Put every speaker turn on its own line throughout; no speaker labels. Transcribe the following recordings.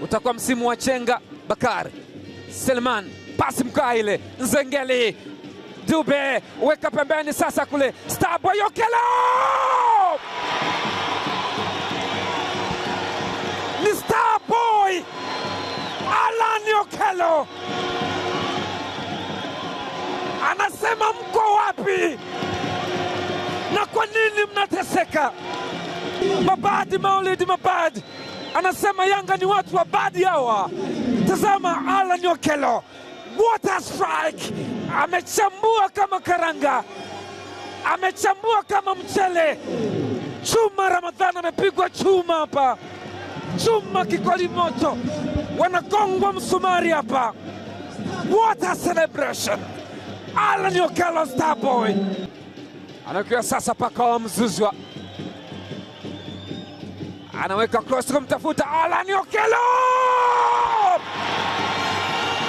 Utakuwa msimu wa chenga. Bakari Selman, pasi mkaa ile, Nzengeli Dube weka pembeni sasa kule, Starboy Okello ni Starboy Alan Okello anasema mko wapi na kwa nini mnateseka? Mabadi Maulidi Mabadi anasema Yanga ni watu wa badi hawa. Tazama Alan Okello, what a strike! Amechambua kama karanga, amechambua kama mchele. Chuma Ramadhani amepigwa chuma hapa, chuma kikoli moto, wanagongwa msumari hapa. What a celebration! Alan Okello Starboy anakiwa sasa paka Mzuzwa anaweka cross kumtafuta Alan Okello.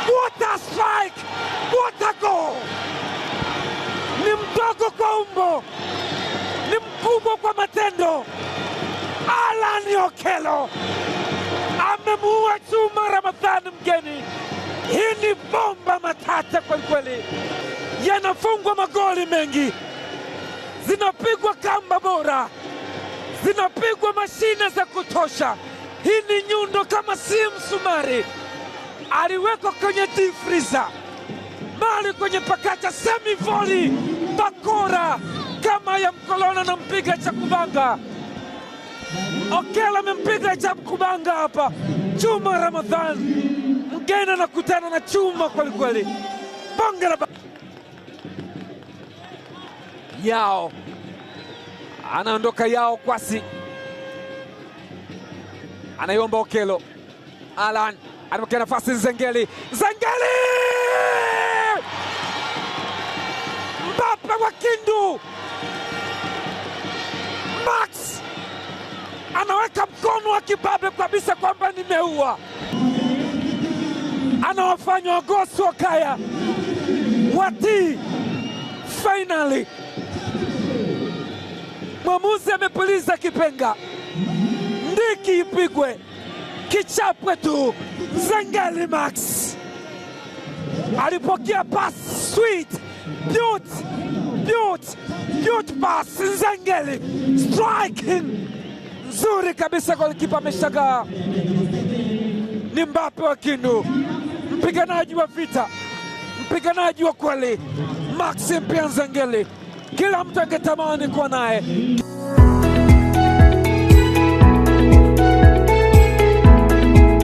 What a strike! What a goal! Ni mdogo kwa umbo, ni mkubwa kwa matendo. Alan Okello amemuua Chuma Ramadhani mgeni. Hii ni bomba matata kwelikweli, yanafungwa magoli mengi, zinapigwa kamba bora, zinapigwa mashine za kutosha. Hii ni nyundo kama si msumari. Aliwekwa kwenye deep freezer, mali kwenye pakacha, semi volley, bakora kama ya mkoloni anampiga cha kubanga. Okello amempiga cha kubanga hapa. Chuma Ramadhan mgeni anakutana na chuma kwelikweli, bonge la yao anaondoka yao kwasi, anaiomba Okello. Alan anapokea nafasi, Nzengeli, Nzengeli! Mbappe wa Kindu, Max anaweka mkono wa kibabe kabisa kwamba nimeua. Anawafanya wagosi wa kaya watii. Finally mwamuzi amepuliza kipenga, ndiki ipigwe, kichapwe tu. Nzengeli Max alipokea pass sweet, beauty, beauty, beauty pass. Nzengeli striking nzuri kabisa, golikipa ameshangaa. Ni Mbappe wa Kindu, mpiganaji wa vita, mpiganaji wa kweli, Maxim Pia Nzengeli, kila mtu angetamani kuwa naye.